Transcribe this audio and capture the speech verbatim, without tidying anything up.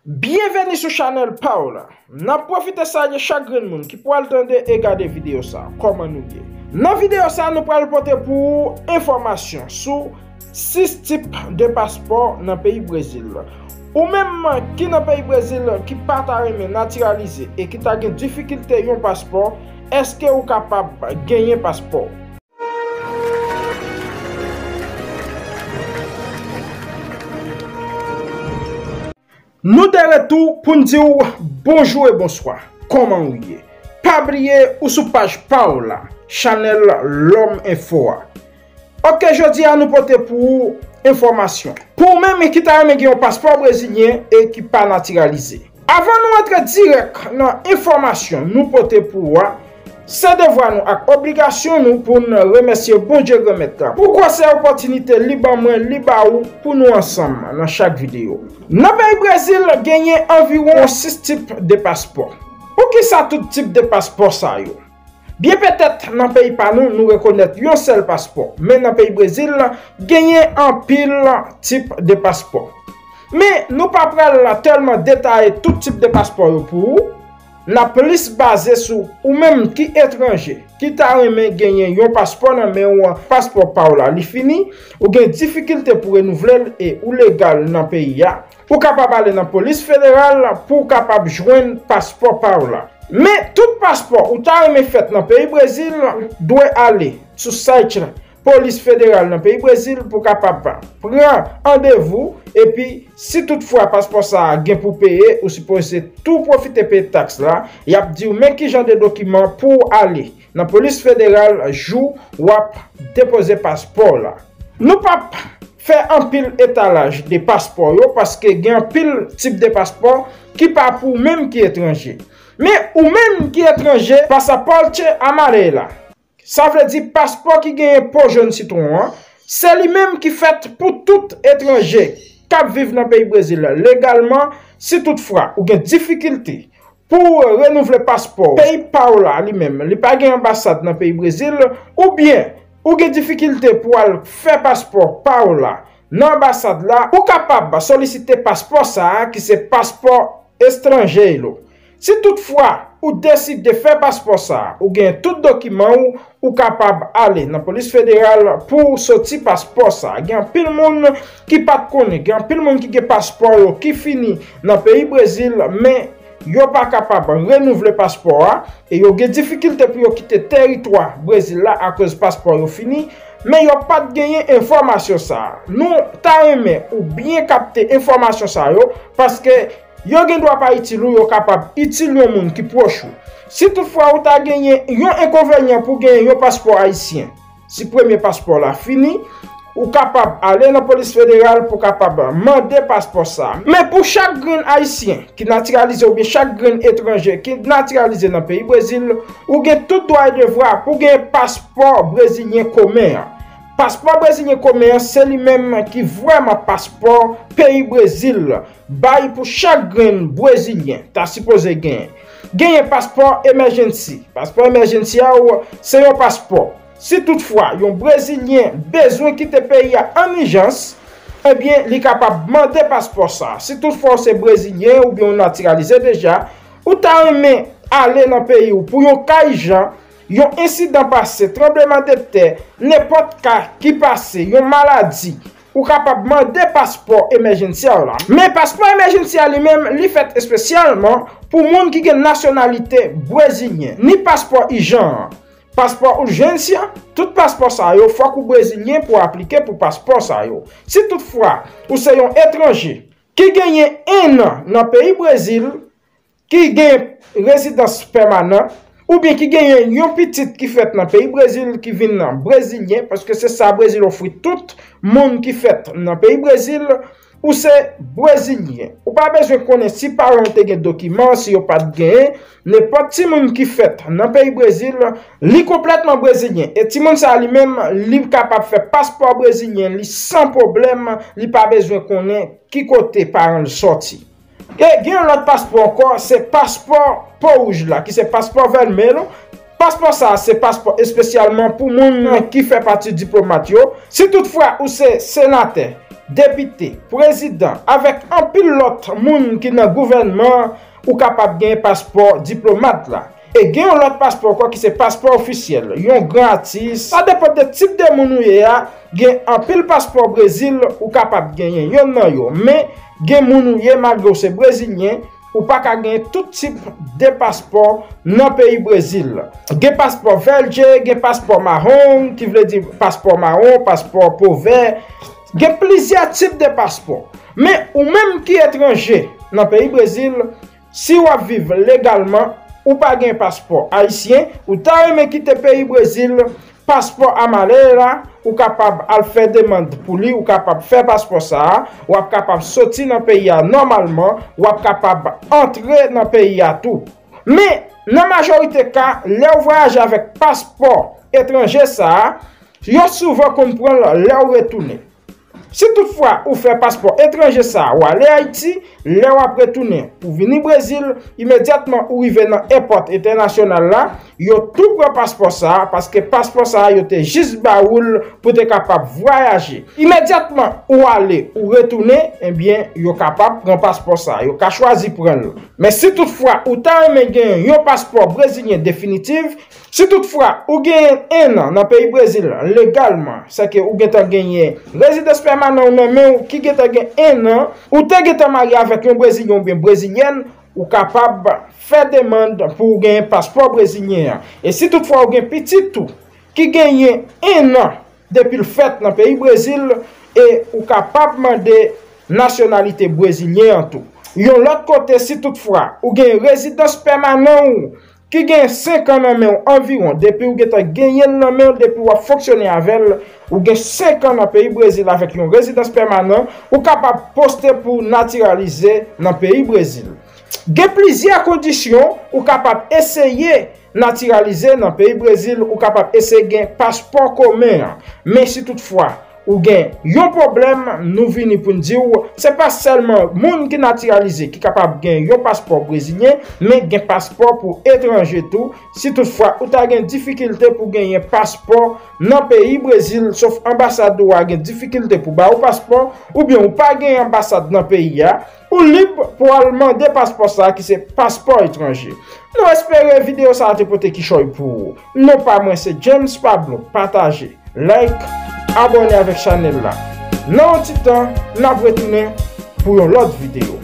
Byenveni sou chanèl pa w la. N ap pwofite salye chak grenn moun ki pral tande e gade videyo sa. Kòman nou ye? Nan videyo sa, nou pral pote pou ou enfòmasyon sou sis tip de paspò nan peyi Brezil. Ou menm ki nan peyi Brezil ki pa ta renmen natiralize e ki ta gen difikilte yon paspò, èske ou kapab genyen paspò? Nou de retou pou n di w bonjou e bonswa. Kòman ou ye? Pa bliye ou sou paj pa w la, chanèl Lòm Enfo a. Oke, jodi a nou pote pou ou enfòmasyon. Pou ou menm ki ta renmen gen yon paspò brezilyen e ki pa natiralize. Avan nou antre dirèk nan enfòmasyon nou pote pou ou a, se devwa nou ak obligasyon nou pou n remèsye Bondye Granmèt la pou gwosè opòtinite li ban mwen, li ba ou pou nou ansanm nan chak videyo. Nan peyi Brezil, genyen anviwon sis tip de paspò. Poukisa tout tip de paspò sa yo? Byen petèt nan peyi pa nou, nou rekonèt yon sèl paspò, men nan peyi Brezil, genyen anpil tip de paspò. Men nou pa pral tèlman detaye tout tip de paspò yo pou ou. N ap plis baze sou ou menm ki etranje, ki ta renmen genyen yon paspò nan men w, paspò pa w la li fini, ou gen difikilte pou renouvle l e ou legal nan peyi a. Ou kapab ale nan polis federal pou w kapab jwenn paspò pa w la. Men tout paspò ou ta renmen fèt nan peyi Brezil, dwe ale sou site polis federal nan peyi Brezil pou w kapab pran randevou. Epi, si toutfwa paspò sa a gen pou peye, ou sipoze tou pwofite peye taks la. Y ap di w men ki jan de dokiman pou w ale nan polis federal jou w ap depoze paspò w la. Nou p ap fè anpil etalaj de paspò yo, paske gen anpil tip de paspò ki pa pou ou menm ki etranje. Men ou menm ki etranje, pasaporte amarela, sa vle di paspò ki genyen po jòn sitwon an, se li menm ki fèt pou tout etranje k ap viv nan peyi Brezil legalman. Si toutfwa ou gen difikilte pou w renouvle paspò w, peyi pa w la li menm, li pa gen anbasad nan peyi Brezil, oubyen ou gen difikilte pou w al fè paspò pa w la nan anbasad la, ou kapab solisite paspò sa a, ki se paspò estranjero. Si toutfwa ou deside fè paspò sa a, ou gen tout dokiman ou, ou kapab ale nan polis federal pou w soti paspò sa a. Gen anpil moun ki pa t konnen, gen anpil moun ki gen paspò yo ki fini nan peyi Brezil, men yo pa kapab renouvle paspò a, e yo gen difikilte pou yo kite teritwa Brezil la akoz paspò yo fini, men yo pa t genyen enfòmasyon sa a. Nou ta renmen ou byen kapte enfòmasyon sa yo, paske yo gen dwa pa itil ou, yo kapab itil yon moun ki pwòch ou. Si toutfwa ou ta genyen yon enkonvenyan pou genyen yon paspò ayisyen, si premye paspò w la fini, ou kapab ale nan polis federal pou kapab mande paspò sa a. Men pou chak grenn ayisyen ki natiralize oubyen chak grenn etranje ki natiralize nan peyi Brezil, ou gen tout dwa e devwa pou genyen paspò brezilyen komen an. Paspò brezilyen komen an, se li menm ki vrèman paspò peyi Brezil bay pou chak grenn brezilyen ta sipoze genyen. Genyen paspò emergency. Paspò emergency a w, se yon paspò. Si toutfwa yon brezilyen bezwen kite peyi a an ijans, ebyen, li kapab mande paspò sa a. Si toutfwa w se brezilyen oubyen w natiralize deja, ou ta renmen ale nan peyi w pou yon ka ijan, yon ensidan pase, tranblemanntè, nenpòt ka ki pase, yon maladi, ou kapab mande paspò emergency a w la. Men paspò emergency a li menm, li fèt espesyalman pou moun ki gen nasyonalite brezilyen. Ni paspò ijan an, paspò urgência, tout paspò sa yo, fòk ou brezilyen pou w aplike pou paspò sa yo. Si toutfwa ou se yon etranje ki genyen en an nan peyi Brezil, ki gen rezidans pèmanan, oubyen ki genyen yon pitit ki fèt nan peyi Brezil, ki vin nan brezilyen, paske se sa Brezil ofri tout moun ki fèt nan peyi Brezil, ou se brezilyen. Ou pa bezwen konnen si paran w te gen dokiman, si yo pa t genyen. Nenpòt timoun ki fèt nan peyi Brezil, li konplètman brezilyen. E timoun sa li menm, li kapab fè paspò brezilyen li san pwoblèm, li pa bezwen konnen ki kote paran l sòti. E gen yon lòt paspò ankò, se paspò po wouj la, ki se paspò vermelho. Paspò sa a se paspò espesyalman pou moun ki fè pati diplomat yo. Si toutfwa ou se senatè, depite, prezidan, avèk anpil lòt moun ki nan gouvènman an, ou kapab gen paspò diplomat la. E gen yon lòt paspò ankò ki se paspò ofisyèl, yon gran atis. Sa depann de tip de moun ou ye a. Gen anpil paspò Brezil ou kapab genyen yonn nan yo. Men, gen moun ou ye, malgre w se brezilyen, ou pa ka genyen tout tip de paspò nan peyi Brezil. Gen paspò vèje, gen paspò mawon, ki vle di paspò mawon, paspò po vè. Gen plizyè tip de paspò. Men, ou menm ki etranje nan peyi Brezil, si w ap viv legalman, ou pa gen paspò ayisyen, ou ta renmen kite peyi Brezil, paspò a male la, ou kapab al fè demann pou li, ou kapab fè paspò sa a, w ap kapab soti nan peyi a nòmalman, w ap kapab antre nan peyi a tou. Men, nan majorite ka, lè w vwayaje avèk paspò etranje sa a, yo souvan konn pran l lè w retounen. Si toutfwa ou fè paspò etranje sa a, w ale Ayiti, lè w ap retounen pou vini Brezil, imedyatman ou rive nan èpòt entènasyonal la, yo tou pran paspò sa a, paske paspò sa a yo te jis ba ou l pou te kapab vwayaje. Imedyatman ou ale, ou retounen, ebyen, yo kapab pran paspò sa a, yo ka chwazi pran l. Men si toutfwa ou ta renmen genyen yon paspò brezilyen definitif, si toutfwa ou genyen enn an nan peyi Brezil legalman, sèke ou gentan genyen rezidans pèmanan ou nan men w ki gentan gen enn an, ou te gentan marye avèk yon brezilyen oubyen brezilyèn, ou kapab fè demann pou w genyen paspò brezilyen an. E si toutfwa ou gen pitit ou ki genyen enn an depi l fèt nan peyi Brezil, e ou kapab mande nasyonalite brezilyen an tou. Yon lòt kote, si toutfwa ou gen rezidans pèmanan ou ki gen senk an nan men w anviwon, depi w gentan genyen l nan men w, depi w ap fonksyone avè l, ou gen senk an nan peyi Brezil avèk yon rezidans pèmanan, ou kapab poste pou natiralize nan peyi Brezil. Gen plizyè kondisyon ou kapab eseye natiralize nan peyi Brezil, ou kapab eseye gen paspò komen an. Men si toutfwa ou gen yon pwoblèm, nou vini pou n di w, se pa sèlman moun ki natiralize ki kapab gen yon paspò brezilyen, men gen paspò pou etranje tou. Si toutfwa ou ta gen difikilte pou genyen paspò nan peyi Brezil, sof anbasad ou a gen difikilte pou ba ou paspò, oubyen ou pa gen anbasad nan peyi a, ou lib pou al mande paspò sa a ki se paspò etranje. Nou espere videyo sa a te pote kichòy pou ou. Non pa mwen se James Pablo. Pataje, like, abòne avèk chanèl la. Nan yon ti tan, n ap retounen pou yon lòt videyo.